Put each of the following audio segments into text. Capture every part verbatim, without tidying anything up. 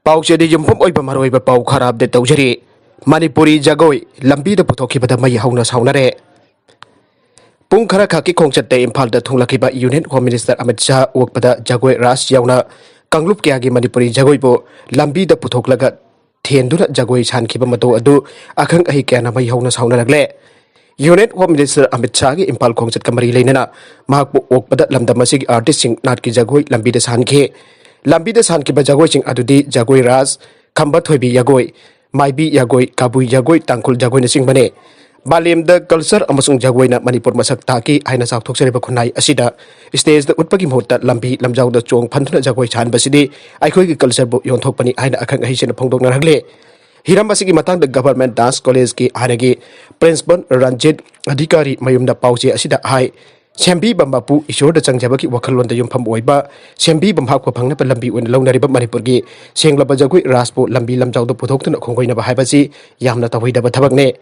ꯄꯥꯎꯆꯦꯗ ꯌꯨꯝꯐꯝ ꯑꯣꯏꯕ ꯃꯔꯨꯑꯣꯏꯕ ꯄꯥꯎ ꯈꯔ ꯑꯞꯗꯦꯠ ꯇꯧꯖꯔꯤ꯫ ꯃꯅꯤꯄꯨꯔꯤ ꯖꯒꯣꯏ ꯂꯝꯕꯤꯗ ꯄꯨꯊꯣꯛꯈꯤꯕꯗ ꯃꯩ ꯍꯧꯅ ꯁꯥꯎꯅꯔꯦ꯫ ꯄꯨꯡ ꯈꯔ ꯈꯛꯀꯤ ꯈꯣꯡꯆꯠꯇ ꯏꯝꯐꯥꯜꯗ ꯊꯨꯡꯂꯛꯈꯤꯕ union home minister Amit Shah ꯑꯣꯛꯄꯗ ꯖꯒꯣꯏ ꯔꯥꯁ ꯌꯥꯎꯅ ꯀꯥꯡꯂꯨꯞ ꯀꯌꯥꯒꯤ ꯃꯅꯤꯄꯨꯔꯤ ꯖꯒꯣꯏꯕꯨ ꯂꯝꯕꯤꯗ ꯄꯨꯊꯣꯛꯂꯒ ꯊꯦꯟꯗꯨꯅ ꯖꯒꯣꯏ ꯁꯥꯍꯟꯈꯤꯕ ꯃꯇꯧ ꯑꯗꯨ ꯑꯈꯪ ꯑꯍꯩ ꯀꯌꯥꯅ ꯃꯩ ꯍꯧꯅ ꯁꯥꯎꯅꯔꯛꯂꯦ꯫ ꯌꯨꯅꯤꯌꯟ ꯍꯣꯝ ꯃꯤꯅꯤꯁꯇꯔ ꯑꯃꯤꯠ ꯁꯥꯍꯒꯤ ꯏꯝꯐꯥꯜ ꯈꯣꯡꯆꯠꯀ ꯃꯔꯤ ꯂꯩꯅꯅ ꯃꯍꯥꯛꯄꯨ ꯑꯣꯛꯄꯗ ꯂꯝꯗꯝ ꯑꯁꯤꯒꯤ ꯑꯥꯔꯇꯤꯁꯁꯤꯡ ꯅꯥꯠꯀꯤ ꯖꯒꯣꯏ ꯂꯝꯕꯤꯗ ꯁꯥꯍꯟꯈꯤ꯫ ꯂꯝꯕꯤꯗ ꯁꯥꯍꯟꯈꯤꯕ ꯖꯒꯣꯏꯁꯤꯡ ꯑꯗꯨꯗꯤ ꯖꯒꯣꯏ ꯔꯥꯁ, ꯈꯝꯕ ꯊꯣꯏꯕꯤ ꯖꯒꯣꯏ, ꯃꯥꯏꯕꯤ ꯖꯒꯣꯏ, ꯀꯕꯨꯏ ꯖꯒꯣꯏ, ꯇꯥꯡꯈꯨꯜ ꯖꯒꯣꯏꯅꯆꯤꯡꯕꯅꯤ꯫ ꯃꯥꯂꯦꯝꯗ ꯀꯜꯆꯔ ꯑꯃꯁꯨꯡ ꯖꯒꯣꯏꯅ ꯃꯅꯤꯄꯨꯔ ꯃꯁꯛ ꯇꯥꯛꯈꯤ ꯍꯥꯏꯅ ꯆꯥꯎꯊꯣꯛꯆꯔꯤꯕ ꯈꯨꯟꯅꯥꯏ ꯑꯁꯤꯗ ꯁ꯭ꯇꯦꯖꯇ ꯎꯠꯄꯒꯤ ꯃꯍꯨꯠꯇ ꯂꯝꯕꯤ ꯂꯝꯖꯥꯎꯗ ꯆꯣꯡ ꯐꯟꯗꯨꯅ ꯖꯒꯣꯏ ꯁꯥꯍꯟꯕꯁꯤꯗꯤ ꯑꯩꯈꯣꯏꯒꯤ ꯀꯜꯆꯔꯕꯨ ꯌꯣꯟꯊꯣꯛꯄꯅꯤ ꯍꯥꯏꯅ ꯑꯈꯪ ꯑꯍꯩꯁꯤꯡꯅ ꯐꯣꯡꯗꯣꯛꯅꯔꯛꯂꯦ꯫ ꯍꯤꯔꯝ ꯑꯁꯤꯒꯤ ꯃꯇꯥꯡꯗ ꯒꯚꯔꯟꯃꯦꯟꯠ ꯗꯥꯟꯁ ꯀꯣꯂꯦꯖꯀꯤ ꯍꯥꯟꯅꯒꯤ ꯄ꯭ꯔꯤꯟꯁꯤꯄꯜ ꯔꯟꯖꯤꯠ ꯑꯙꯤꯀꯥꯔꯤ ꯃꯌꯨꯝꯗ ꯄꯥꯎꯆꯦ ꯑꯁꯤꯗ ꯍꯥꯏ, ꯁꯦꯝꯕꯤꯕ ꯃꯄꯨ ꯏꯁꯣꯔꯗ ꯆꯪꯖꯕꯒꯤ ꯋꯥꯈꯜꯂꯣꯟꯗ ꯌꯨꯝꯐꯝ ꯑꯣꯏꯕ ꯁꯦꯝꯕꯤꯕ ꯃꯍꯥꯛꯄꯨ ꯐꯪꯅꯕ ꯂꯝꯕꯤ ꯑꯣꯏꯅ ꯂꯧꯅꯔꯤꯕ ꯃꯅꯤꯄꯨꯔꯒꯤ ꯁꯦꯡꯂꯕ ꯖꯒꯣꯏ ꯔꯥꯁꯄꯨ ꯂꯝꯕꯤ ꯂꯝꯖꯥꯎꯗ ꯄꯨꯊꯣꯛꯇꯨꯅ ꯈꯣꯡꯒꯣꯏꯅꯕ ꯍꯥꯏꯕꯁꯤ ꯌꯥꯝꯅ ꯇꯧꯍꯩꯗꯕ ꯊꯕꯛꯅꯤ꯫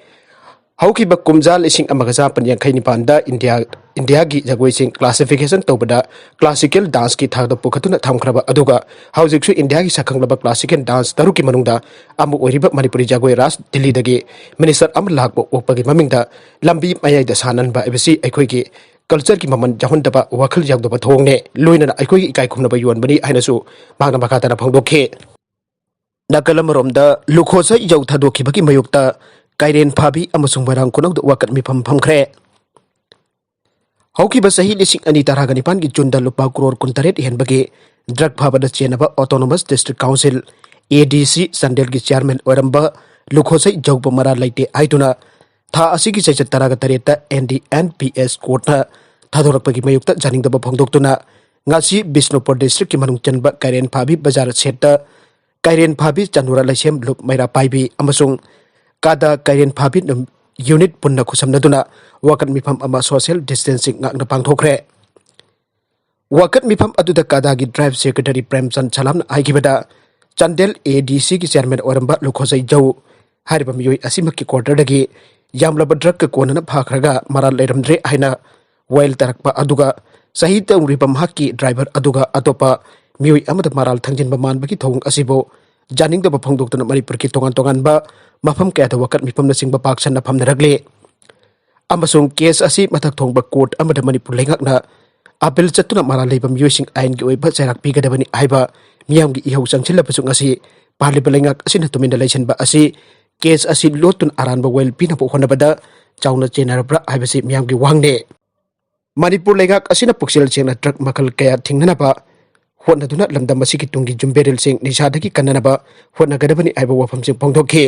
ꯍꯧꯈꯤꯕ ꯀꯨꯝꯖꯥ ꯂꯤꯁꯤꯡ ꯑꯃꯒ ꯆꯥꯃꯥꯄꯟ ꯌꯥꯡꯈꯩ ꯅꯤꯄꯥꯟꯗ ꯏꯟꯗꯤꯌꯥ, ꯏꯟꯗꯤꯌꯥꯒꯤ ꯖꯒꯣꯏꯁꯤꯡ ꯀ꯭ꯂꯥꯁꯤꯐꯤꯀꯦꯁꯟ ꯇꯧꯕꯗ ꯀ꯭ꯂꯥꯁꯤꯀꯦꯜ ꯗꯥꯟꯁꯀꯤ ꯊꯥꯛꯇ ꯄꯨꯈꯠꯇꯨꯅ ꯊꯝꯈ꯭ꯔꯕ ꯑꯗꯨꯒ ꯍꯧꯖꯤꯛꯁꯨ ꯏꯟꯗꯤꯌꯥꯒꯤ ꯁꯛꯈꯪꯂꯕ ꯀ꯭ꯂꯥꯁꯤꯀꯦꯜ ꯗꯥꯟꯁ ꯇꯔꯨꯛꯀꯤ ꯃꯅꯨꯡꯗ ꯑꯃ ꯑꯣꯏꯔꯤꯕ ꯃꯅꯤꯄꯨꯔꯤ ꯖꯒꯣꯏ ꯔꯥꯁ ꯗꯤꯜꯂꯤꯗꯒꯤ ꯃꯤꯅꯤꯁꯇꯔ ꯑꯃ ꯂꯥꯛꯄ ꯑꯣꯛꯄꯒꯤ ꯃꯃꯤꯡꯗ ꯂꯝꯕꯤ ꯃꯌꯥꯏꯗ ꯁꯥꯟꯅꯍꯟꯕ ꯍꯥꯏꯕꯁꯤ ꯑꯩꯈꯣꯏꯒꯤ ꯀꯜꯆꯔꯒꯤ ꯃꯃꯜ ꯌꯥꯎꯍꯟꯗꯕ, ꯋꯥꯈꯜ ꯌꯥꯎꯗꯕ ꯊꯧꯑꯣꯡꯅꯦ, ꯂꯣꯏꯅꯅ ꯑꯩꯈꯣꯏꯒꯤ ꯏꯀꯥꯏ ꯈꯨꯝꯅꯕ ꯌꯣꯟꯕꯅꯤ ꯍꯥꯏꯅꯁꯨ ꯃꯍꯥꯛꯅ ꯃꯈꯥ ꯇꯥꯅ ꯐꯣꯡꯗꯣꯛꯈꯤ꯫ ꯅꯥꯀꯜ ꯑꯃꯔꯣꯝꯗ ꯂꯨꯈꯣꯁ ꯏꯖꯧ ꯊꯥꯗꯣꯛꯈꯤꯕꯒꯤ ꯃꯥꯌꯣꯛꯇ ꯀꯥꯏꯔꯦꯟ ꯐꯥꯕꯤ ꯑꯃꯁꯨꯡ ꯃꯣꯏꯔꯥꯡ ꯈꯨꯅꯧꯗ ꯋꯥꯀꯠ ꯃꯤꯐꯝ ꯐꯝꯈ꯭ꯔꯦ꯫ ꯍꯧꯈꯤꯕ ꯆꯍꯤ ꯂꯤꯁꯤꯡ ꯑꯅꯤ ꯇꯔꯥꯒ ꯅꯤꯄꯥꯟꯒꯤ ꯖꯨꯟꯗ ꯂꯨꯄꯥ ꯀ꯭ꯔꯣꯔ ꯀꯨꯟꯇꯔꯦꯠ ꯍꯦꯟꯕꯒꯤ ꯗ꯭ꯔꯒ ꯐꯥꯕꯗ ꯆꯦꯟꯅꯕ ꯑꯣꯇꯣꯅꯣꯃꯁ ꯗꯤꯁꯇ꯭ꯔꯤꯛ ꯀꯥꯎꯟꯁꯤꯜ, ꯑꯦ ꯗꯤ ꯁꯤ, ꯆꯥꯟꯗꯦꯜꯒꯤ ꯆꯤꯌꯥꯔꯃꯦꯟ ꯑꯣꯏꯔꯝꯕ ꯂꯨꯈꯣꯁꯩ ꯖꯧꯕ ꯃꯔꯥꯜ ꯂꯩꯇꯦ ꯍꯥꯏꯗꯨꯅ ꯊꯥ ꯑꯁꯤꯒꯤ ꯆꯩꯆꯠ ꯇꯔꯥꯒ ꯇꯔꯦꯠꯇ N D N P S ꯀꯣꯔꯠꯅ ꯊꯥꯗꯣꯔꯛꯄꯒꯤ ꯃꯥꯌꯣꯛꯇ ꯌꯥꯅꯤꯡꯗꯕ ꯐꯣꯡꯗꯣꯛꯇꯨꯅ ꯉꯁꯤ ꯕꯤꯁꯅꯨꯄꯨꯔ ꯗꯤꯁꯇ꯭ꯔꯤꯛꯀꯤ ꯃꯅꯨꯡ ꯆꯟꯕ ꯀꯥꯏꯔꯦꯟ ꯐꯥꯕꯤ ꯕꯖꯥꯔ ꯁꯦꯠꯇ ꯀꯥꯏꯔꯦꯟ ꯐꯥꯕꯤ ꯆꯅꯨꯔꯥ ꯂꯩꯁꯦꯝ ꯂꯨꯞ ꯃꯩꯔꯥ ꯄꯥꯏꯕꯤ ꯑꯃꯁꯨꯡ ꯀꯥꯗꯥ ꯀꯥꯏꯔꯦꯟ ꯐꯥꯕꯤ ꯅꯨꯝ-, ꯌꯨꯅꯤꯠ ꯄꯨꯟꯅ ꯈꯨꯠꯁꯝꯅꯗꯨꯅ ꯋꯥꯀꯠ ꯃꯤꯐꯝ ꯑꯃ ꯁꯣꯁꯤꯌꯦꯜ ꯗꯤꯁꯇꯦꯟꯁꯤꯡ ꯉꯥꯛꯅ ꯄꯥꯡꯊꯣꯛꯈ꯭ꯔꯦ꯫ ꯋꯥꯀꯠ ꯃꯤꯐꯝ ꯑꯗꯨꯗ ꯀꯥꯗꯥꯒꯤ ꯗ꯭ꯔꯥꯏꯕ ꯁꯦꯀ꯭ꯔꯦꯇꯔꯤ ꯄ꯭ꯔꯦꯝꯆꯟ ꯁꯂꯥꯝꯅ ꯍꯥꯏꯈꯤꯕꯗ, ꯆꯥꯟꯗꯦꯜ ꯑꯦ ꯗꯤ ꯁꯤꯒꯤ ꯆꯤꯌꯥꯔꯃꯦꯟ ꯑꯣꯏꯔꯝꯕ ꯂꯨꯈꯣꯖꯩ ꯖꯧ ꯍꯥꯏꯔꯤꯕ ꯃꯤꯑꯣꯏ ꯑꯁꯤꯃꯛꯀꯤ ꯀ꯭ꯋꯥꯔꯇꯔꯗꯒꯤ ꯌꯥꯝꯂꯕ ꯗ꯭ꯔꯒꯀ ꯀꯣꯟꯅꯅ ꯐꯥꯈ꯭ꯔꯒ ꯃꯔꯥꯜ ꯂꯩꯔꯝꯗ꯭ꯔꯦ ꯍꯥꯏꯅ ꯋꯥꯌꯦꯜ ꯇꯥꯔꯛꯄ ꯑꯗꯨꯒ ꯆꯍꯤ ꯇꯧꯔꯤꯕ ꯃꯍꯥꯛꯀꯤ ꯗ꯭ꯔꯥꯏꯚꯔ ꯑꯗꯨꯒ ꯑꯇꯣꯞꯄ ꯃꯤꯑꯣꯏ ꯑꯃꯗ ꯃꯔꯥꯜ ꯊꯥꯡꯖꯤꯟꯕ ꯃꯥꯟꯕꯒꯤ ꯊꯧꯑꯣꯡ ꯑꯁꯤꯕꯨ ꯌꯥꯅꯤꯡꯗꯕ ꯐꯣꯡꯗꯣꯛꯇꯨꯅ ꯃꯅꯤꯄꯨꯔꯒꯤ ꯇꯣꯉꯥꯟ ꯇꯣꯉꯥꯟꯕ ꯃꯐꯝ ꯀꯌꯥꯗ ꯋꯥꯀꯠ ꯃꯤꯐꯝꯅꯆꯤꯡꯕ ꯄꯥꯛ ꯁꯟꯅ ꯐꯝꯅꯔꯛꯂꯤ꯫ ꯑꯃꯁꯨꯡ ꯀꯦꯁ ꯑꯁꯤ ꯃꯊꯛ ꯊꯣꯡꯕ ꯀꯣꯔꯠ ꯑꯃꯗ ꯃꯅꯤꯄꯨꯔ ꯂꯩꯉꯥꯛꯅ ꯑꯄꯤꯜ ꯆꯠꯇꯨꯅ ꯃꯔꯥꯜ ꯂꯩꯕ ꯃꯤꯑꯣꯏꯁꯤꯡ ꯑꯥꯏꯟꯒꯤ ꯑꯣꯏꯕ ꯆꯩꯔꯥꯛ ꯄꯤꯒꯗꯕꯅꯤ ꯍꯥꯏꯕ ꯃꯤꯌꯥꯝꯒꯤ ꯏꯍꯧ ꯆꯪꯁꯤꯜꯂꯕꯁꯨ ꯉꯁꯤ ꯄꯥꯜꯂꯤꯕ ꯂꯩꯉꯥꯛ ꯑꯁꯤꯅ ꯇꯨꯃꯤꯟꯅ ꯂꯩꯁꯤꯟꯕ ꯑꯁꯤ ꯀꯦꯁ ꯑꯁꯤ ꯂꯣꯠꯇꯨꯅ ꯑꯔꯥꯟꯕ ꯋꯦꯜ ꯄꯤꯅꯕ ꯍꯣꯠꯅꯕꯗ ꯆꯥꯎꯅ ꯆꯦꯟꯅꯔꯕ꯭ꯔꯥ ꯍꯥꯏꯕꯁꯤ ꯃꯤꯌꯥꯝꯒꯤ ꯋꯥꯍꯪꯅꯤ꯫ ꯃꯅꯤꯄꯨꯔ ꯂꯩꯉꯥꯛ ꯑꯁꯤꯅ ꯄꯨꯛꯆꯦꯜ ꯁꯦꯡꯅ ꯗ꯭ꯔꯒ ꯃꯈꯜ ꯀꯌꯥ ꯊꯤꯡꯅꯅꯕ ꯍꯣꯠꯅꯗꯨꯅ ꯂꯝꯗꯝ ꯑꯁꯤꯒꯤ ꯇꯨꯡꯒꯤ ꯌꯨꯝꯕꯤꯔꯦꯜꯁꯤꯡ ꯅꯤꯁꯥꯗꯒꯤ ꯀꯟꯅꯅꯕ ꯍꯣꯠꯅꯒꯗꯕꯅꯤ ꯍꯥꯏꯕ ꯋꯥꯐꯝꯁꯤꯡ ꯐꯣꯡꯗꯣꯛꯈꯤ꯫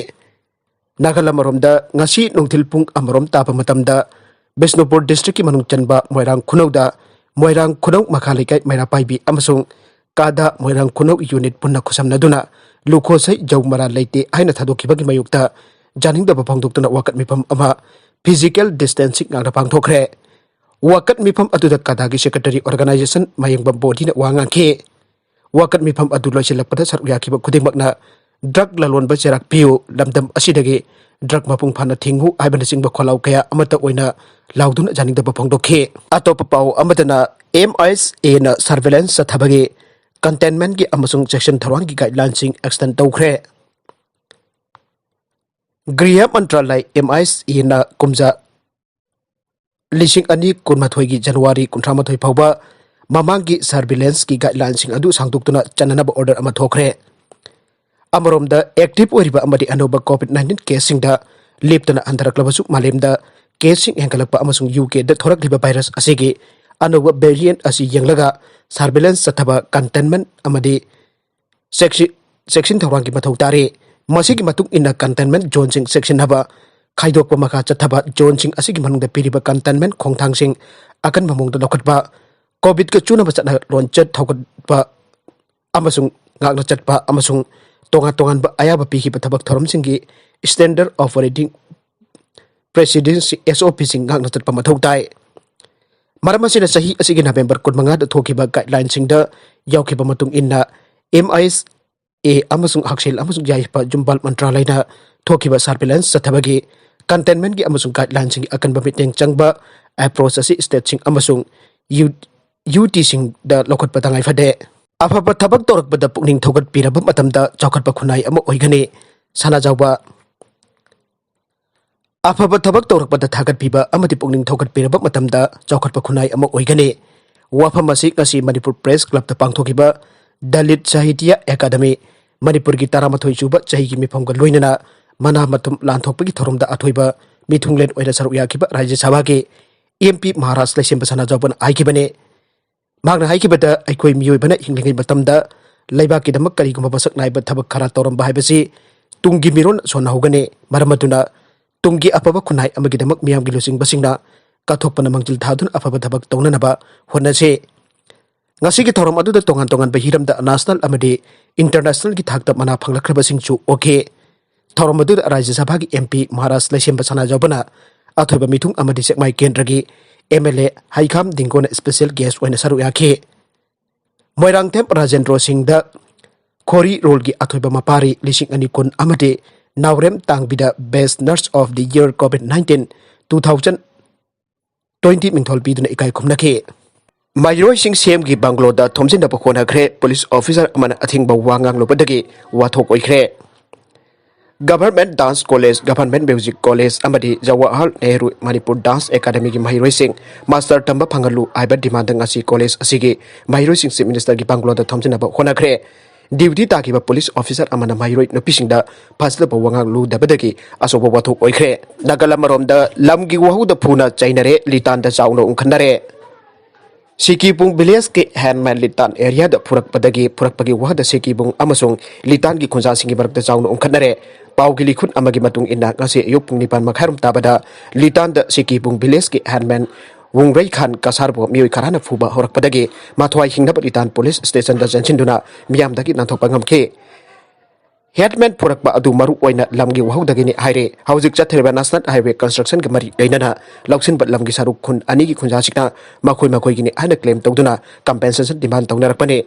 ꯅꯥꯀꯜ ꯑꯃꯔꯣꯝꯗ ꯉꯁꯤ ꯅꯨꯡꯊꯤꯜ ꯄꯨꯡ ꯑꯃꯔꯣꯝ ꯇꯥꯕ ꯃꯇꯝꯗ ꯕꯤꯁꯅꯨꯄꯨꯔ ꯗꯤꯁꯇ꯭ꯔꯤꯛꯀꯤ ꯃꯅꯨꯡ ꯆꯟꯕ ꯃꯣꯏꯔꯥꯡ ꯈꯨꯅꯧꯗ ꯃꯣꯏꯔꯥꯡ ꯈꯨꯅꯧ ꯃꯈꯥ ꯂꯩꯀꯥꯏ ꯃꯩꯔꯥ ꯄꯥꯏꯕꯤ ꯑꯃꯁꯨꯡ ꯀꯥꯗꯥ ꯃꯣꯏꯔꯥꯡ ꯈꯨꯅꯧ ꯌꯨꯅꯤꯠ ꯄꯨꯟꯅ ꯈꯨꯠꯁꯝꯅꯗꯨꯅ ꯂꯨꯈꯣꯁꯩ ꯖꯧ ꯃꯔꯥꯜ ꯂꯩꯇꯦ ꯍꯥꯏꯅ ꯊꯥꯗꯣꯛꯈꯤꯕꯒꯤ ꯃꯥꯌꯣꯛꯇ ꯌꯥꯅꯤꯡꯗꯕ ꯐꯣꯡꯗꯣꯛꯇꯨꯅ ꯋꯥꯀꯠ ꯃꯤꯐꯝ ꯑꯃ ꯐꯤꯖꯤꯀꯦꯜ ꯗꯤꯁꯇꯦꯟꯁꯤꯡ ꯉꯥꯛꯅ ꯄꯥꯡꯊꯣꯛꯈ꯭ꯔꯦ꯫ ꯋꯥꯀꯠ ꯃꯤꯐꯝ ꯑꯗꯨꯗ ꯀꯥꯗꯥꯒꯤ ꯁꯦꯀ꯭ꯔꯦꯇꯔꯤ ꯑꯣꯔꯒꯅꯥꯏꯖꯦꯁꯟ ꯃꯌꯦꯡꯕꯝ ꯕꯣꯙꯤꯅ ꯋꯥ ꯉꯥꯡꯈꯤ꯫ ꯋꯥꯀꯠ ꯃꯤꯐꯝ ꯑꯗꯨ ꯂꯣꯏꯁꯤꯜꯂꯛꯄꯗ ꯁꯔꯨꯛ ꯌꯥꯈꯤꯕ ꯈꯨꯗꯤꯡꯃꯛꯅ ꯗ꯭ꯔꯒ ꯂꯂꯣꯟꯕ ꯆꯩꯔꯥꯛ ꯄꯤꯌꯨ, ꯂꯝꯗꯝ ꯑꯁꯤꯗꯒꯤ ꯗ꯭ꯔꯒ ꯃꯄꯨꯡ ꯐꯥꯅ ꯊꯤꯡꯉꯨ ꯍꯥꯏꯕꯅꯆꯤꯡꯕ ꯈꯣꯜꯂꯥꯎ ꯀꯌꯥ ꯑꯃꯠꯇ ꯑꯣꯏꯅ ꯂꯥꯎꯗꯨꯅ ꯌꯥꯅꯤꯡꯗꯕ ꯐꯣꯡꯗꯣꯛꯈꯤ꯫ ꯑꯇꯣꯞꯄ ꯄꯥꯎ ꯑꯃꯗꯅ ꯑꯦꯝ ꯑꯥꯏ ꯑꯦꯁ ꯑꯦꯅ ꯁꯔꯚꯦꯂꯦꯟꯁ ꯆꯠꯊꯕꯒꯤ ꯀꯟꯇꯦꯟꯃꯦꯟꯒꯤ ꯑꯃꯁꯨꯡ ꯆꯦꯛꯁꯤꯟ ꯊꯧꯔꯥꯡꯒꯤ ꯒꯥꯏꯗꯂꯥꯏꯟꯁꯤꯡ ꯑꯦꯛꯁꯇꯦꯟ ꯇꯧꯈ꯭ꯔꯦ꯫ ꯒ꯭ꯔꯤꯍ ꯃꯟꯇ꯭ꯔꯥꯂꯌ, ꯑꯦꯝ ꯑꯥꯏ ꯑꯦꯁ ꯑꯦꯅ ꯀꯨꯝꯖꯥ ꯂꯤꯁꯤꯡ ꯑꯅꯤ ꯀꯨꯟꯃꯥꯊꯣꯏꯒꯤ ꯖꯅꯋꯥꯔꯤ ꯀꯨꯟꯊ꯭ꯔꯥꯃꯥꯊꯣꯏ ꯐꯥꯎꯕ ꯃꯃꯥꯡꯒꯤ ꯁꯔꯚꯤꯂꯦꯟꯁꯀꯤ ꯒꯥꯏꯗꯂꯥꯏꯟꯁꯤꯡ ꯑꯗꯨ ꯁꯥꯡꯗꯣꯛꯇꯨꯅ ꯆꯠꯅꯅꯕ ꯑꯣꯔꯗꯔ ꯑꯃ ꯊꯣꯛꯈ꯭ꯔꯦ꯫ ꯑꯃꯔꯣꯝꯗ, ꯑꯦꯛꯇꯤꯚ ꯑꯣꯏꯔꯤꯕ ꯑꯃꯗꯤ ꯑꯅꯧꯕ ꯀꯣꯚꯤꯗ ꯅꯥꯏꯟꯇꯤꯟ ꯀꯦꯁꯁꯤꯡꯗ ꯂꯦꯞꯇꯅ ꯍꯟꯊꯔꯛꯂꯕꯁꯨ, ꯃꯥꯂꯦꯝꯗ ꯀꯦꯁꯁꯤꯡ ꯍꯦꯟꯒꯠꯂꯛꯄ ꯑꯃꯁꯨꯡ ꯌꯨ ꯀꯦꯗ ꯊꯣꯔꯛꯂꯤꯕ ꯚꯥꯏꯔꯁ ꯑꯁꯤꯒꯤ ꯑꯅꯧꯕ ꯚꯦꯔꯤꯌꯦꯟꯠ ꯑꯁꯤ ꯌꯦꯡꯂꯒ ꯁꯔꯚꯤꯂꯦꯟꯁ ꯆꯠꯊꯕ, ꯀꯟꯇꯦꯟꯃꯦꯟꯠ ꯑꯃꯗꯤ ꯆꯦꯛꯁꯤ-, ꯆꯦꯛꯁꯤꯟ ꯊꯧꯔꯥꯡꯒꯤ ꯃꯊꯧ ꯇꯥꯔꯤ꯫ ꯃꯁꯤꯒꯤ ꯃꯇꯨꯡ ꯏꯟꯅ ꯀꯟꯇꯦꯟꯃꯦꯟꯠ ꯖꯣꯟꯁꯤꯡ ꯆꯦꯛꯁꯤꯟꯅꯕ ꯈꯥꯏꯗꯣꯛꯄ ꯃꯈꯥ ꯆꯠꯊꯕ, ꯖꯣꯟꯁꯤꯡ ꯑꯁꯤꯒꯤ ꯃꯅꯨꯡꯗ ꯄꯤꯔꯤꯕ ꯀꯟꯇꯦꯟꯃꯦꯟꯠ ꯈꯣꯡꯊꯥꯡꯁꯤꯡ ꯑꯀꯟꯕ ꯃꯑꯣꯡꯗ ꯂꯧꯈꯠꯄ, ꯀꯣꯚꯤꯗꯀ ꯆꯨꯅꯕ ꯆꯠꯅ ꯂꯣꯟꯆꯠ ꯊꯧꯒꯠꯄ ꯑꯃꯁꯨꯡ ꯉꯥꯛꯅ ꯆꯠꯄ ꯑꯃꯁꯨꯡ ꯇꯣꯉꯥꯟ ꯇꯣꯉꯥꯟꯕ ꯑꯌꯥꯕ ꯄꯤꯈꯤꯕ ꯊꯕꯛ ꯊꯧꯔꯝꯁꯤꯡꯒꯤ ꯁ꯭ꯇꯦꯟꯗꯔꯗ ꯑꯣꯄꯔꯦꯇꯤꯡ ꯄ꯭ꯔꯦꯁꯤꯗꯦꯟꯁ, ꯑꯦꯁ ꯑꯣ ꯄꯤꯁꯤꯡ ꯉꯥꯛꯅ ꯆꯠꯄ ꯃꯊꯧ ꯇꯥꯏ꯫ ꯃꯔꯝ ꯑꯁꯤꯅ ꯆꯍꯤ ꯑꯁꯤꯒꯤ ꯅꯕꯦꯝꯕꯔ ꯀꯨꯟꯃꯉꯥꯗ ꯊꯣꯛꯈꯤꯕ ꯒꯥꯏꯗꯂꯥꯏꯟꯁꯤꯡꯗ ꯌꯥꯎꯈꯤꯕ ꯃꯇꯨꯡ ꯏꯟꯅ, ꯑꯦꯝ ꯑꯥꯏ ꯑꯦꯁ ꯑꯦ ꯑꯃꯁꯨꯡ ꯍꯛꯁꯦꯜ ꯑꯃꯁꯨꯡ ꯌꯥꯏꯐ ꯌꯨꯝꯕꯥꯜ ꯃꯟꯇ꯭ꯔꯥꯂꯌꯅ ꯊꯣꯛꯈꯤꯕ ꯁꯔꯚꯤꯂꯦꯟꯁ ꯆꯠꯊꯕꯒꯤ ꯀꯟꯇꯦꯟꯃꯦꯟꯠꯒꯤ ꯑꯃꯁꯨꯡ ꯒꯥꯏꯗꯂꯥꯏꯟꯁꯤꯡꯒꯤ ꯑꯀꯟꯕ ꯃꯤꯠꯌꯦꯡ ꯆꯪꯕ ꯑꯦꯄ꯭ꯔꯣꯆ ꯑꯁꯤ ꯁ꯭ꯇꯦꯠꯁꯤꯡ ꯑꯃꯁꯨꯡ ꯌꯨ-, ꯌꯨ ꯇꯤꯁꯤꯡꯗ ꯂꯧꯈꯠꯄ ꯇꯉꯥꯏ ꯐꯗꯦ꯫ ꯑꯐꯕ ꯊꯕꯛ ꯇꯧꯔꯛꯄꯗ ꯄꯨꯛꯅꯤꯡ ꯊꯧꯒꯠꯄꯤꯔꯕ ꯃꯇꯝꯗ ꯆꯥꯎꯈꯠꯄ ꯈꯨꯟꯅꯥꯏ ꯑꯃ ꯑꯣꯏꯒꯅꯤ꯫ ꯁꯅꯥꯖꯥꯎꯕ꯫ ꯑꯐꯕ ꯊꯕꯛ ꯇꯧꯔꯛꯄꯗ ꯊꯥꯒꯠꯄꯤꯕ ꯑꯃꯗꯤ ꯄꯨꯛꯅꯤꯡ ꯊꯧꯒꯠꯄꯤꯔꯕ ꯃꯇꯝꯗ ꯆꯥꯎꯈꯠꯄ ꯈꯨꯟꯅꯥꯏ ꯑꯃ ꯑꯣꯏꯒꯅꯤ꯫ ꯋꯥꯐꯝ ꯑꯁꯤ ꯉꯁꯤ ꯃꯅꯤꯄꯨꯔ ꯄ꯭ꯔꯦꯁ ꯀ꯭ꯂꯕꯇ ꯄꯥꯡꯊꯣꯛꯈꯤꯕ ꯗꯂꯤꯠ ꯁꯥꯍꯤꯇ꯭ꯌ ꯑꯦꯀꯥꯗꯃꯤ ꯃꯅꯤꯄꯨꯔꯒꯤ ꯇꯔꯥꯃꯥꯊꯣꯏ ꯁꯨꯕ ꯆꯍꯤꯒꯤ ꯃꯤꯐꯝꯒ ꯂꯣꯏꯅꯅ ꯃꯅꯥ ꯃꯊꯨꯝ ꯂꯥꯟꯊꯣꯛꯄꯒꯤ ꯊꯧꯔꯝꯗ ꯑꯊꯣꯏꯕ ꯃꯤꯊꯨꯡꯂꯦꯟ ꯑꯣꯏꯅ ꯁꯔꯨꯛ ꯌꯥꯈꯤꯕ ꯔꯥꯖ꯭ꯌ ꯁꯚꯥꯒꯤ ꯑꯦꯝ ꯄꯤ ꯃꯍꯥꯔꯥꯖ ꯂꯩꯁꯦꯝꯕ ꯁꯅꯥꯖꯥꯎꯕꯅ ꯍꯥꯏꯈꯤꯕꯅꯤ꯫ ꯃꯍꯥꯛꯅ ꯍꯥꯏꯈꯤꯕꯗ, ꯑꯩꯈꯣꯏ ꯃꯤꯑꯣꯏꯕꯅ ꯍꯤꯡꯂꯤꯉꯩ ꯃꯇꯝꯗ ꯂꯩꯕꯥꯛꯀꯤꯗꯃꯛ ꯀꯔꯤꯒꯨꯝꯕ ꯃꯁꯛ ꯅꯥꯏꯕ ꯊꯕꯛ ꯈꯔ ꯇꯧꯔꯝꯕ ꯍꯥꯏꯕꯁꯤ ꯇꯨꯡꯒꯤ ꯃꯤꯔꯣꯟ ꯁꯣꯟꯅꯍꯧꯒꯅꯤ꯫ ꯃꯔꯝ ꯑꯗꯨꯅ ꯇꯨꯡꯒꯤ ꯑꯐꯕ ꯈꯨꯟꯅꯥꯏ ꯑꯃꯒꯤꯗꯃꯛ ꯃꯤꯌꯥꯝꯒꯤ ꯂꯨꯆꯤꯡꯕꯁꯤꯡꯅ ꯀꯠꯊꯣꯛꯄꯅ ꯃꯥꯡꯖꯤꯜ ꯊꯥꯗꯨꯅ ꯑꯐꯕ ꯊꯕꯛ ꯇꯧꯅꯅꯕ ꯍꯣꯠꯅꯁꯤ꯫ ꯉꯁꯤꯒꯤ ꯊꯧꯔꯝ ꯑꯗꯨꯗ ꯇꯣꯉꯥꯟ ꯇꯣꯉꯥꯟꯕ ꯍꯤꯔꯝꯗ ꯅꯦꯁꯅꯦꯜ ꯑꯃꯗꯤ ꯏꯟꯇꯔꯅꯦꯁꯅꯦꯜꯒꯤ ꯊꯥꯛꯇ ꯃꯅꯥ ꯐꯪꯂꯛꯈ꯭ꯔꯕꯁꯤꯡꯁꯨ ꯑꯣꯛꯈꯤ꯫ ꯊꯧꯔꯝ ꯑꯗꯨꯗ ꯔꯥꯖ꯭ꯌ ꯁꯚꯥꯒꯤ ꯑꯦꯝ ꯄꯤ ꯃꯍꯥꯔꯥꯖ ꯂꯩꯁꯦꯝꯕ ꯁꯅꯥꯖꯥꯎꯕꯅ ꯑꯊꯣꯏꯕ ꯃꯤꯊꯨꯡ ꯑꯃꯗꯤ ꯁꯦꯛꯃꯥꯏ ꯀꯦꯟꯗ꯭ꯔꯒꯤ ꯑꯦꯝ ꯑꯦꯜ ꯑꯦ ꯍꯩꯈꯥꯝ ꯗꯤꯡꯒꯣꯅ ꯁ꯭ꯄꯦꯁꯦꯜ ꯒꯦꯁ꯭ꯠ ꯑꯣꯏꯅ ꯁꯔꯨꯛ ꯌꯥꯈꯤ꯫ ꯃꯣꯏꯔꯥꯡꯊꯦꯝ ꯔꯥꯖꯦꯟꯗ꯭ꯔꯣ ꯁꯤꯡꯗ ꯈꯣꯔꯤ ꯔꯣꯜꯒꯤ ꯑꯊꯣꯏꯕ ꯃꯄꯥꯔꯤ ꯂꯤꯁꯤꯡ ꯑꯅꯤ ꯀꯨꯟ ꯑꯃꯗꯤ ꯅꯥꯎꯔꯦꯝ ꯇꯥꯡꯕꯤꯗ Best Nurse of the Year COVID nineteen two thousand twenty ꯃꯤꯡꯊꯣꯜ ꯄꯤꯗꯨꯅ ꯏꯀꯥꯏ ꯈꯨꯝꯅꯈꯤ꯫ ꯃꯍꯩꯔꯣꯏꯁꯤꯡ ꯁꯤ ꯑꯦꯝꯒꯤ ꯕꯪꯒ꯭ꯂꯣꯗ ꯊꯣꯝꯖꯤꯟꯅꯕ ꯍꯣꯠꯅꯈ꯭ꯔꯦ꯫ ꯄꯨꯂꯤꯁ ꯑꯣꯐꯤꯁꯥꯔ ꯑꯃꯅ ꯑꯊꯤꯡꯕ ꯋꯥ ꯉꯥꯡꯂꯨꯕꯗꯒꯤ ꯋꯥꯊꯣꯛ ꯑꯣꯏꯈ꯭ꯔꯦ꯫ Government dance college, government music college ꯑꯃꯗꯤ ꯖꯋꯥꯍꯔ ꯅꯦꯍꯔꯨ ꯃꯅꯤꯄꯨꯔ ꯗꯥꯟꯁ ꯑꯦꯀꯥꯗꯃꯤꯒꯤ ꯃꯍꯩꯔꯣꯏꯁꯤꯡ ꯃꯥꯁꯇꯔ ꯇꯝꯕ ꯐꯪꯍꯜꯂꯨ ꯍꯥꯏꯕ ꯗꯤꯃꯥꯟꯗ ꯉꯁꯤ ꯀꯣꯂꯦꯖ ꯑꯁꯤꯒꯤ ꯃꯍꯩꯔꯣꯏꯁꯤꯡ ꯆꯤꯐ ꯃꯤꯅꯤꯁꯇꯔꯒꯤ ꯕꯪꯒ꯭ꯂꯣꯗ ꯊꯣꯝꯖꯤꯟꯅꯕ ꯍꯣꯠꯅꯈ꯭ꯔꯦ꯫ ꯗ꯭ꯌꯨꯇꯤ ꯇꯥꯈꯤꯕ ꯄꯨꯂꯤꯁ ꯑꯣꯐꯤꯁꯥꯔ ꯑꯃꯅ ꯃꯍꯩꯔꯣꯏ ꯅꯨꯄꯤꯁꯤꯡꯗ ꯐꯖꯗꯕ ꯋꯥꯉꯥꯡ ꯂꯨꯗꯕꯗꯒꯤ ꯑꯆꯧꯕ ꯋꯥꯊꯣꯛ ꯑꯣꯏꯈ꯭ꯔꯦ꯫ ꯅꯥꯀꯜ ꯑꯃꯔꯣꯝꯗ ꯂꯝꯒꯤ ꯋꯥꯍꯧꯗ ꯐꯨꯅ ꯆꯩꯅꯔꯦ, ꯂꯤꯇꯥꯟꯗ ꯆꯥꯎꯅ ꯎꯪꯈꯠꯅꯔꯦ꯫ ꯁꯤꯀꯤꯕꯨꯡ ꯚꯤꯂꯦꯖꯀꯤ ꯍꯦꯟꯃꯦꯟ ꯂꯤꯇꯥꯟ ꯑꯦꯔꯤꯌꯥꯗ ꯐꯨꯔꯛꯄꯗꯒꯤ ꯐꯨꯔꯛꯄꯒꯤ ꯋꯥꯍꯗ ꯁꯤꯀꯤꯕꯨꯡ ꯑꯃꯁꯨꯡ ꯂꯤꯇꯥꯟꯒꯤ ꯈꯨꯟꯖꯥꯁꯤꯡꯒꯤ ꯃꯔꯛꯇ ꯆꯥꯎꯅ ꯎꯪꯈꯠꯅꯔꯦ꯫ ꯄꯥꯎꯒꯤ ꯂꯤꯈꯨꯠ ꯑꯃꯒꯤ ꯃꯇꯨꯡ ꯏꯟꯅ ꯉꯁꯤ ꯑꯌꯨꯛ ꯄꯨꯡ ꯅꯤꯄꯥꯟ ꯃꯈꯥꯏꯔꯣꯝ ꯇꯥꯕꯗ ꯂꯤꯇꯥꯟꯗ ꯁꯤꯀꯤꯕꯨꯡ ꯚꯤꯂꯦꯖꯀꯤ ꯍꯦꯟꯃꯦꯟ ꯋꯨꯡꯔꯩ ꯈꯥꯟ ꯀꯁꯥꯔꯕꯨ ꯃꯤꯑꯣꯏ ꯈꯔꯅ ꯐꯨꯕ ꯍꯧꯔꯛꯄꯗꯒꯤ ꯃꯊ꯭ꯋꯥꯏ ꯍꯤꯡꯅꯕ ꯂꯤꯇꯥꯟ ꯄꯨꯂꯤꯁ ꯁ꯭ꯇꯦꯁꯟꯗ ꯆꯦꯟꯁꯤꯟꯗꯨꯅ ꯃꯤꯌꯥꯝꯗꯒꯤ ꯅꯥꯟꯊꯣꯛꯄ ꯉꯝꯈꯤ꯫ ꯍꯦꯠꯃꯦꯟ ꯐꯨꯔꯛꯄ ꯑꯗꯨ ꯃꯔꯨ ꯑꯣꯏꯅ ꯂꯝꯒꯤ ꯋꯥꯍꯧꯗꯒꯤꯅꯤ ꯍꯥꯏꯔꯦ꯫ ꯍꯧꯖꯤꯛ ꯆꯠꯊꯔꯤꯕ ꯅꯦꯁꯅꯦꯜ ꯍꯥꯏꯋꯦ ꯀꯟꯁꯇ꯭ꯔꯛꯁꯟꯒ ꯃꯔꯤ ꯂꯩꯅꯅ ꯂꯧꯁꯤꯟꯕ ꯂꯝꯒꯤ ꯁꯔꯨꯛ ꯈꯨꯟ ꯑꯅꯤꯒꯤ ꯈꯨꯟꯖꯥꯁꯤꯡꯅ ꯃꯈꯣꯏ ꯃꯈꯣꯏꯒꯤꯅꯤ ꯍꯥꯏꯅ ꯀ꯭ꯂꯦꯝ ꯇꯧꯗꯨꯅ ꯀꯝꯄꯦꯟꯁꯦꯁꯟ ꯗꯤꯃꯥꯟ ꯇꯧꯅꯔꯛꯄꯅꯤ꯫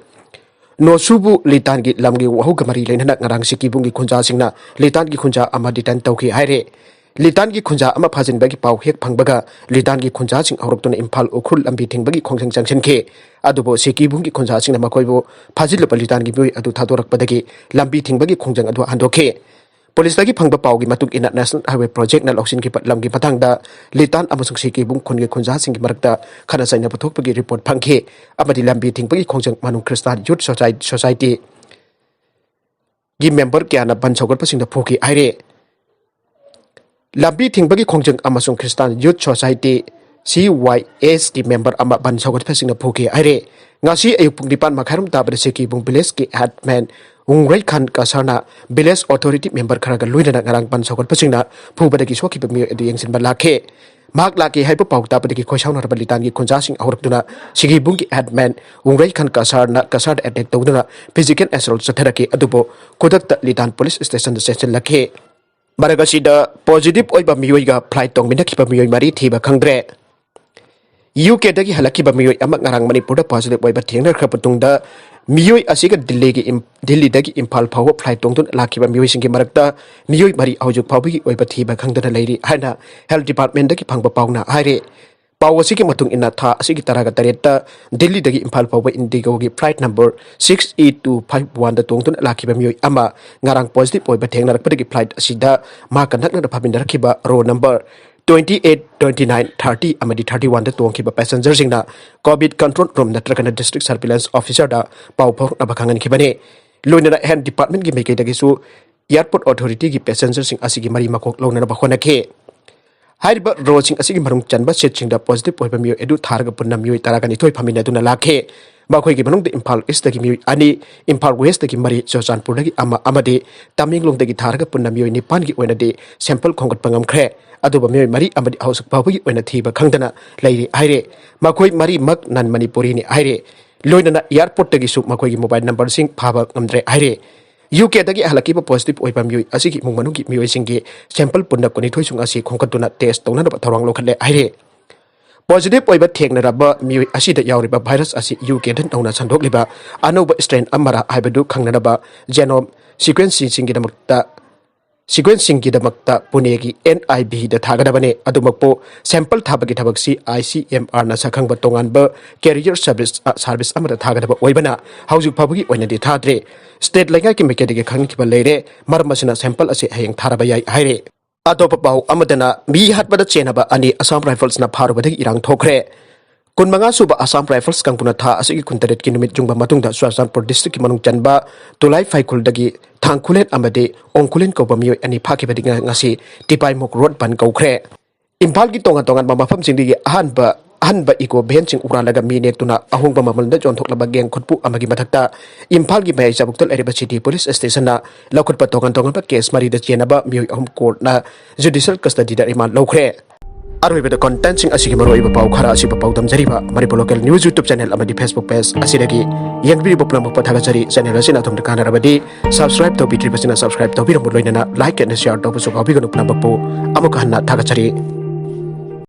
ꯅꯣꯁꯨꯕꯨ ꯂꯤꯇꯥꯟꯒꯤ ꯂꯝꯒꯤ ꯋꯥꯍꯧꯒ ꯃꯔꯤ ꯂꯩꯅꯅ ꯉꯔꯥꯡ ꯁꯤꯀꯤꯕꯨꯡꯒꯤ ꯈꯨꯟꯖꯥꯁꯤꯡꯅ ꯂꯤꯇꯥꯟꯒꯤ ꯈꯨꯟꯖꯥ ꯑꯃ ꯗꯤꯇꯦꯟ ꯇꯧꯈꯤ ꯍꯥꯏꯔꯦ꯫ ꯂꯤꯇꯥꯟꯒꯤ ꯈꯨꯟꯖꯥ ꯑꯃ ꯐꯥꯖꯤꯟꯕꯒꯤ ꯄꯥꯎ ꯍꯦꯛ ꯐꯪꯕꯒ ꯂꯤꯇꯥꯟꯒꯤ ꯈꯨꯟꯖꯥꯁꯤꯡ ꯍꯧꯔꯛꯇꯨꯅ ꯏꯝꯐꯥꯜ ꯎꯈ꯭ꯔꯨꯜ ꯂꯝꯕꯤ ꯊꯤꯡꯕꯒꯤ ꯈꯣꯡꯖꯪ ꯆꯪꯁꯤꯟꯈꯤ꯫ ꯑꯗꯨꯕꯨ ꯁꯤꯀꯤꯕꯨꯡꯒꯤ ꯈꯨꯟꯖꯥꯁꯤꯡꯅ ꯃꯈꯣꯏꯕꯨ ꯐꯥꯖꯤꯜꯂꯨꯕ ꯂꯤꯇꯥꯟꯒꯤ ꯃꯤꯑꯣꯏ ꯑꯗꯨ ꯊꯥꯗꯣꯔꯛꯄꯗꯒꯤ ꯂꯝꯕꯤ ꯊꯤꯡꯕꯒꯤ ꯈꯣꯡꯖꯪ ꯑꯗꯨ ꯍꯟꯗꯣꯛꯈꯤ꯫ ꯄꯨꯂꯤꯁꯇꯒꯤ ꯐꯪꯕ ꯄꯥꯎꯒꯤ ꯃꯇꯨꯡ ꯏꯟꯅ, ꯅꯦꯁꯅꯦꯜ ꯍꯥꯏꯋꯦ ꯄ꯭ꯔꯣꯖꯦꯛꯅ ꯂꯧꯁꯤꯟꯈꯤꯕ ꯂꯝꯒꯤ ꯃꯇꯥꯡꯗ ꯂꯤꯇꯥꯟ ꯑꯃꯁꯨꯡ ꯁꯤꯀꯤꯕꯨꯡ ꯈꯨꯟꯒꯤ ꯈꯨꯟꯖꯥꯁꯤꯡꯒꯤ ꯃꯔꯛꯇ ꯈꯠꯅ ꯆꯩꯅꯕ ꯊꯣꯛꯄꯒꯤ ꯔꯤꯄꯣꯔꯠ ꯐꯪꯈꯤ ꯑꯃꯗꯤ ꯂꯝꯕꯤ ꯊꯤꯡꯕꯒꯤ ꯈꯣꯡꯖꯪ ꯃꯅꯨꯡ ꯈ꯭ꯔꯤꯁꯇꯥꯟ ꯌꯨꯠ ꯁꯣꯁꯥꯏ-, ꯁꯣꯁꯥꯏꯇꯤꯒꯤ ꯃꯦꯝꯕꯔ ꯀꯌꯥꯅ ꯕꯟ ꯁꯧꯒꯠꯄꯁꯤꯡꯗ ꯐꯨꯈꯤ ꯍꯥꯏꯔꯦ꯫ ꯂꯝꯕꯤ ꯊꯤꯡꯕꯒꯤ ꯈꯣꯡꯖꯪ ꯑꯃꯁꯨꯡ ꯈ꯭ꯔꯤꯁꯇꯥꯟ ꯌꯨꯠ ꯁꯣꯁꯥꯏꯇꯤ, ꯁꯤ ꯋꯥꯏ ꯑꯦꯁꯀꯤ ꯃꯦꯝꯕꯔ ꯑꯃ ꯕꯟ ꯁꯧꯒꯠꯄꯁꯤꯡꯅ ꯐꯨꯈꯤ ꯍꯥꯏꯔꯦ꯫ ꯉꯁꯤ ꯑꯌꯨꯛ ꯄꯨꯡ ꯅꯤꯄꯥꯟ ꯃꯈꯥꯏꯔꯣꯝ ꯇꯥꯕꯗ ꯁꯤꯀꯤꯕꯨꯡ ꯚꯤꯂꯦꯖꯀꯤ ꯍꯦꯗꯃꯦꯟ ꯎꯪꯔꯩ ꯈꯥꯟ ꯀꯁꯥꯔꯅ ꯚꯤꯂꯦꯖ ꯑꯣꯊꯣꯔꯤꯇꯤ ꯃꯦꯝꯕꯔ ꯈꯔꯒ ꯂꯣꯏꯅꯅ ꯉꯔꯥꯡ ꯕꯟ ꯁꯧꯒꯠꯄꯁꯤꯡꯅ ꯐꯨꯕꯗꯒꯤ ꯁꯣꯛꯈꯤꯕ ꯃꯤꯑꯣꯏ ꯑꯗꯨ ꯌꯦꯡꯁꯤꯟꯕ ꯂꯥꯛꯈꯤ꯫ ꯃꯍꯥꯛ ꯂꯥꯛꯈꯤ ꯍꯥꯏꯕ ꯄꯥꯎ ꯇꯥꯕꯗꯒꯤ ꯈꯣꯏꯁꯥꯎꯅꯔꯕ ꯂꯤꯇꯥꯟꯒꯤ ꯈꯨꯟꯖꯥꯁꯤꯡ ꯍꯧꯔꯛꯇꯨꯅ ꯁꯤꯀꯤꯕꯨꯡꯒꯤ ꯍꯦꯗꯃꯦꯟ ꯎꯪꯔꯩ ꯈꯥꯟ ꯀꯁꯥꯔꯅ ꯀꯁꯥꯔꯗ ꯑꯦꯇꯦꯛ ꯇꯧꯗꯨꯅ ꯐꯤꯖꯤꯀꯦꯜ ꯑꯦꯁꯣꯜꯠ ꯆꯠꯊꯔꯛꯈꯤ꯫ ꯑꯗꯨꯕꯨ ꯈꯨꯗꯛꯇ ꯂꯤꯇꯥꯟ ꯄꯨꯂꯤꯁ ꯁ꯭ꯇꯦꯁꯟꯗ ꯆꯦꯟꯁꯤꯜꯂꯛꯈꯤ꯫ ꯃꯔꯛ ꯑꯁꯤꯗ ꯄꯣꯖꯤꯇꯤꯚ ꯑꯣꯏꯕ ꯃꯤꯑꯣꯏꯒ ꯐ꯭ꯂꯥꯏꯠ ꯇꯣꯡꯃꯤꯟꯅꯈꯤꯕ ꯃꯤꯑꯣꯏ ꯃꯔꯤ ꯊꯤꯕ ꯈꯪꯗ꯭ꯔꯦ꯫ ꯌꯨ ꯀꯦꯗꯒꯤ ꯍꯜꯂꯛꯈꯤꯕ ꯃꯤꯑꯣꯏ ꯑꯃ ꯉꯔꯥꯡ ꯃꯅꯤꯄꯨꯔꯗ ꯄꯣꯖꯤꯇꯤꯚ ꯑꯣꯏꯕ ꯊꯦꯡꯅꯈ꯭ꯔꯕ ꯃꯇꯨꯡꯗ ꯃꯤꯑꯣꯏ ꯑꯁꯤꯒ ꯗꯤꯜꯂꯤꯒꯤ ꯏꯝ-, ꯗꯤꯜꯂꯤꯗꯒꯤ ꯏꯝꯐꯥꯜ ꯐꯥꯎꯕ ꯐ꯭ꯂꯥꯏꯠ ꯇꯣꯡꯗꯨꯅ ꯂꯥꯛꯈꯤꯕ ꯃꯤꯑꯣꯏꯁꯤꯡꯒꯤ ꯃꯔꯛꯇ ꯃꯤꯑꯣꯏ ꯃꯔꯤ ꯍꯧꯖꯤꯛ ꯐꯥꯎꯕꯒꯤ ꯑꯣꯏꯕ ꯊꯤꯕ ꯈꯪꯗꯅ ꯂꯩꯔꯤ ꯍꯥꯏꯅ ꯍꯦꯜꯊ ꯗꯤꯄꯥꯔꯠꯃꯦꯟꯗꯒꯤ ꯐꯪꯕ ꯄꯥꯎꯅ ꯍꯥꯏꯔꯤ꯫ ꯄꯥꯎ ꯑꯁꯤꯒꯤ ꯃꯇꯨꯡ ꯏꯟꯅ ꯊꯥ ꯑꯁꯤꯒꯤ ꯇꯔꯥꯒ ꯇꯔꯦꯠꯇ ꯗꯤꯜꯂꯤꯗꯒꯤ ꯏꯝꯐꯥꯜ ꯐꯥꯎꯕ ꯏꯟꯗꯤꯒꯣꯒꯤ flight number six E two five ꯋꯥꯟꯗ ꯇꯣꯡꯗꯨꯅ ꯂꯥꯛꯈꯤꯕ ꯃꯤꯑꯣꯏ ꯑꯃ ꯉꯔꯥꯡ ꯄꯣꯖꯤꯇꯤꯚ ꯑꯣꯏꯕ ꯊꯦꯡꯅꯔꯛꯄꯗꯒꯤ ꯐ꯭ꯂꯥꯏꯠ ꯑꯁꯤꯗ ꯃꯍꯥꯛꯀ ꯅꯛꯅꯅ ꯐꯝꯃꯤꯟꯅꯔꯛꯈꯤꯕ ꯔꯣ number twenty eight, twenty nine, thirty ꯑꯃꯗꯤ ꯊꯥꯔꯇꯤ ꯋꯥꯟꯗ ꯇꯣꯡꯈꯤꯕ ꯄꯦꯁꯦꯟꯖꯔꯁꯤꯡꯅ ꯀꯣꯚꯤꯗ ꯀꯟꯇ꯭ꯔꯣꯜ ꯔꯨꯝ ꯅꯠꯇ꯭ꯔꯒꯅ ꯗꯤꯁꯇ꯭ꯔꯤꯛ ꯁꯔꯚꯤꯂꯦꯟꯁ ꯑꯣꯐꯤꯁꯔꯗ ꯄꯥꯎ ꯐꯥꯎꯔꯛꯅꯕ ꯈꯪꯍꯟꯈꯤꯕꯅꯤ꯫ ꯂꯣꯏꯅꯅ ꯍꯦꯜꯊ ꯗꯤꯄꯥꯔꯠꯃꯦꯟꯒꯤ ꯃꯥꯏꯀꯩꯗꯒꯤꯁꯨ ꯑꯦꯌꯥꯔꯄꯣꯔꯠ ꯑꯣꯊꯣꯔꯤꯇꯤꯒꯤ ꯄꯦꯁꯦꯟꯖꯔꯁꯤꯡ ꯑꯁꯤꯒꯤ ꯃꯔꯤ ꯃꯈꯣꯡ ꯂꯧꯅꯅꯕ ꯍꯣꯠꯅꯈꯤ꯫ ꯍꯥꯏꯔꯤꯕ ꯔꯣꯁꯤꯡ ꯑꯁꯤꯒꯤ ꯃꯅꯨꯡ ꯆꯟꯕ ꯁꯤꯠꯁꯤꯡꯗ ꯄꯣꯖꯤꯇꯤꯚ ꯑꯣꯏꯕ ꯃꯤꯑꯣꯏ ꯑꯗꯨ ꯊꯥꯔꯒ ꯄꯨꯟꯅ ꯃꯤꯑꯣꯏ ꯇꯔꯥꯒ ꯅꯤꯊꯣꯏ ꯐꯝꯃꯤꯟꯅꯗꯨꯅ ꯂꯥꯛꯈꯤ꯫ ꯃꯈꯣꯏꯒꯤ ꯃꯅꯨꯡꯗ ꯏꯝꯐꯥꯜ ꯏꯁꯇꯒꯤ ꯃꯤꯑꯣꯏ ꯑꯅꯤ, ꯏꯝꯐꯥꯜ ꯋꯦꯁꯇꯒꯤ ꯃꯔꯤ, ꯆꯨꯔꯆꯥꯟꯄꯨꯔꯗꯒꯤ ꯑꯃ ꯑꯃꯗꯤ ꯇꯃꯦꯡꯂꯣꯡꯗꯒꯤ ꯊꯥꯔꯒ ꯄꯨꯟꯅ ꯃꯤꯑꯣꯏ ꯅꯤꯄꯥꯟꯒꯤ ꯑꯣꯏꯅꯗꯤ ꯁꯦꯝꯄꯜ ꯈꯣꯝꯒꯠꯄ ꯉꯝꯈ꯭ꯔꯦ꯫ ꯑꯗꯨꯕꯨ ꯃꯤꯑꯣꯏ ꯃꯔꯤ ꯑꯃꯗꯤ ꯍꯧꯖꯤꯛ ꯐꯥꯎꯕꯒꯤ ꯑꯣꯏꯅ ꯊꯤꯕ ꯈꯪꯗꯅ ꯂꯩꯔꯤ ꯍꯥꯏꯔꯦ꯫ ꯃꯈꯣꯏ ꯃꯔꯤꯃꯛ ꯅꯟ ꯃꯅꯤꯄꯨꯔꯤꯅꯤ ꯍꯥꯏꯔꯦ꯫ ꯂꯣꯏꯅꯅ ꯑꯦꯌꯥꯔꯄꯣꯔꯠꯇꯒꯤꯁꯨ ꯃꯈꯣꯏꯒꯤ ꯃꯣꯕꯥꯏꯜ ꯅꯝꯕꯔꯁꯤꯡ ꯐꯥꯕ ꯉꯝꯗ꯭ꯔꯦ ꯍꯥꯏꯔꯦ꯫ ꯌꯨ ꯀꯦꯗꯒꯤ ꯍꯜꯂꯛꯈꯤꯕ ꯄꯣꯖꯤꯇꯤꯚ ꯑꯣꯏꯕ ꯃꯤꯑꯣꯏ ꯑꯁꯤꯒꯤ ꯏꯃꯨꯡ ꯃꯅꯨꯡꯒꯤ ꯃꯤꯑꯣꯏꯁꯤꯡꯒꯤ ꯁꯦꯝꯄꯜ ꯄꯨꯟꯅ ꯀꯨꯟꯅꯤꯊꯣꯏꯁꯨ ꯉꯁꯤ ꯈꯣꯝꯒꯠꯇꯨꯅ ꯇꯦꯁ ꯇꯧꯅꯅꯕ ꯊꯧꯔꯥꯡ ꯂꯧꯈꯠꯂꯦ ꯍꯥꯏꯔꯦ꯫ ꯄꯣꯖꯤꯇꯤꯚ ꯑꯣꯏꯕ ꯊꯦꯡꯅꯔꯕ ꯃꯤꯑꯣꯏ ꯑꯁꯤꯗ ꯌꯥꯎꯔꯤꯕ ꯚꯥꯏꯔꯁ ꯑꯁꯤ ꯌꯨ ꯀꯦꯗ ꯅꯧꯅ ꯁꯟꯗꯣꯛꯂꯤꯕ ꯑꯅꯧꯕ ꯁ꯭ꯇ꯭ꯔꯦꯟ ꯑꯃꯔ ꯍꯥꯏꯕꯗꯨ ꯈꯪꯅꯅꯕ ꯖꯦꯅꯣꯝ ꯁꯤꯀ꯭ꯋꯦꯟꯁꯤꯡꯒꯤꯗꯃꯛꯇ ꯁꯤꯀ꯭ꯋꯦꯟꯁꯁꯤꯡꯒꯤꯗꯃꯛꯇ ꯄꯨꯅꯦꯒꯤ ꯑꯦꯟ ꯑꯥꯏ ꯚꯤꯗ ꯊꯥꯒꯗꯕꯅꯤ꯫ ꯑꯗꯨꯃꯛꯄꯨ ꯁꯦꯝꯄꯜ ꯊꯥꯕꯒꯤ ꯊꯕꯛꯁꯤ ꯑꯥꯏ ꯁꯤ ꯑꯦꯝ ꯑꯥꯔꯅ ꯁꯛꯈꯪꯕ ꯇꯣꯉꯥꯟꯕ ꯀꯦꯔꯤꯌꯔ ꯁꯔꯚꯤꯁ, ꯑ, ꯁꯔꯚꯤꯁ ꯑꯃꯗ ꯊꯥꯒꯗꯕ ꯑꯣꯏꯕꯅ ꯍꯧꯖꯤꯛ ꯐꯥꯎꯕꯒꯤ ꯑꯣꯏꯅꯗꯤ ꯊꯥꯗ꯭ꯔꯤ꯫ ꯁ꯭ꯇꯦꯠ ꯂꯩꯉꯥꯛꯀꯤ ꯃꯥꯏꯀꯩꯗꯒꯤ ꯈꯪꯈꯤꯕ ꯂꯩꯔꯦ, ꯃꯔꯝ ꯑꯁꯤꯅ ꯁꯦꯝꯄꯜ ꯑꯁꯤ ꯍꯌꯦꯡ ꯊꯥꯔꯕ ꯌꯥꯏ ꯍꯥꯏꯔꯦ꯫ ꯑꯇꯣꯞꯄ ꯄꯥꯎ ꯑꯃꯗꯅ ꯃꯤ ꯍꯥꯠꯄꯗ ꯆꯦꯟꯅꯕ ꯑꯅꯤ ꯑꯁꯥꯝ ꯔꯥꯏꯐꯜꯁꯅ ꯐꯥꯔꯨꯕꯗꯒꯤ ꯏꯔꯥꯡ ꯊꯣꯛꯈ꯭ꯔꯦ꯫ ꯀꯨꯟꯃꯉꯥ ꯁꯨꯕ ꯑꯁꯥꯝ ꯔꯥꯏꯐꯜꯁ ꯀꯥꯡꯕꯨꯅ ꯊꯥ ꯑꯁꯤꯒꯤ ꯀꯨꯟꯇꯔꯦꯠꯀꯤ ꯅꯨꯃꯤꯠ ꯌꯨꯡꯕ ꯃꯇꯨꯡꯗ ꯆꯨꯔꯥꯆꯥꯟꯄꯨꯔ ꯗꯤꯁꯇ꯭ꯔꯤꯛꯀꯤ ꯃꯅꯨꯡ ꯆꯟꯕ ꯇꯨꯂꯥꯏ ꯐꯥꯏꯈꯨꯜꯗꯒꯤ ꯊꯥꯡꯈꯨꯂꯦꯟ ꯑꯃꯗꯤ ꯑꯣꯡꯈꯨꯂꯦꯟ ꯀꯧꯕ ꯃꯤꯑꯣꯏ ꯑꯅꯤ ꯐꯥꯈꯤꯕꯗꯒꯤ ꯉ-, ꯉꯁꯤ ꯇꯤꯄꯥꯏꯃꯨꯛ ꯔꯣꯗ ꯕꯟ ꯀꯧꯈ꯭ꯔꯦ꯫ ꯏꯝꯐꯥꯜꯒꯤ ꯇꯣꯉꯥꯟ ꯇꯣꯉꯥꯟꯕ ꯃꯐꯝꯁꯤꯡꯗꯒꯤ ꯑꯍꯥꯟꯕ, ꯑꯍꯟꯕ ꯏꯀꯣ ꯚꯦꯟꯁꯤꯡ ꯎꯔꯥꯜꯂꯒ ꯃꯤ ꯅꯦꯛꯇꯨꯅ ꯑꯍꯣꯡꯕ ꯃꯃꯜꯗ ꯌꯣꯟꯊꯣꯛꯂꯕ ꯒꯦꯡ ꯈꯨꯠꯄꯨ ꯑꯃꯒꯤ ꯃꯊꯛꯇ ꯏꯝꯐꯥꯜꯒꯤ ꯃꯌꯥꯏ ꯆꯕꯨꯛꯇ ꯂꯩꯔꯤꯕ ꯁꯤꯇꯤ ꯄꯨꯂꯤꯁ ꯁ꯭ꯇꯦꯁꯟꯅ ꯂꯧꯈꯠꯄ ꯇꯣꯉꯥꯟ ꯇꯣꯉꯥꯟꯕ ꯀꯦꯁ ꯃꯔꯤꯗ ꯆꯦꯟꯅꯕ ꯃꯤꯑꯣꯏ ꯑꯍꯨꯝ ꯀꯣꯔꯠꯅ ꯖꯨꯗꯤꯁꯤꯌꯦꯜ ꯀꯁꯇꯗꯤꯗ ꯔꯤꯃꯥꯟ ꯂꯧꯈ꯭ꯔꯦ꯫ ꯑꯔꯣꯏꯕꯗ ꯀꯣꯟꯇꯦꯟꯁꯤꯡ ꯑꯁꯤꯒꯤ ꯃꯔꯨꯑꯣꯏꯕ ꯄꯥꯎ ꯈꯔ ꯑꯁꯤꯕꯨ ꯄꯥꯎꯗꯝꯖꯔꯤꯕ Manipur local news YouTube channel ꯑꯃꯗꯤ ꯐꯦꯁꯕꯨꯛ ꯄꯦꯖ ꯑꯁꯤꯗꯒꯤ ꯌꯦꯡꯕꯤꯔꯤꯕ ꯄꯨꯝꯅꯃꯛꯄꯨ ꯊꯥꯒꯠꯆꯔꯤ꯫ ꯆꯦꯅꯦꯜ ꯑꯁꯤꯅ ꯑꯗꯣꯝꯗ ꯀꯥꯟꯅꯔꯕꯗꯤ ꯁꯕꯁꯀ꯭ꯔꯥꯏꯕ ꯇꯧꯕꯤꯗ꯭ꯔꯤꯕꯁꯤꯅ ꯁꯕꯁꯀ꯭ꯔꯥꯏꯕ ꯇꯧꯕꯤꯔꯝꯃꯨ, ꯂꯣꯏꯅꯅ ꯂꯥꯏꯛ ꯑꯦꯟ ꯁꯤꯌꯥꯔ ꯇꯧꯕꯁꯨ ꯀꯥꯎꯕꯤꯒꯅꯨ꯫ ꯄꯨꯝꯅꯃꯛꯄꯨ ꯑꯃꯨꯛꯀ ꯍꯟꯅ ꯊꯥꯒꯠꯆꯔꯤ꯫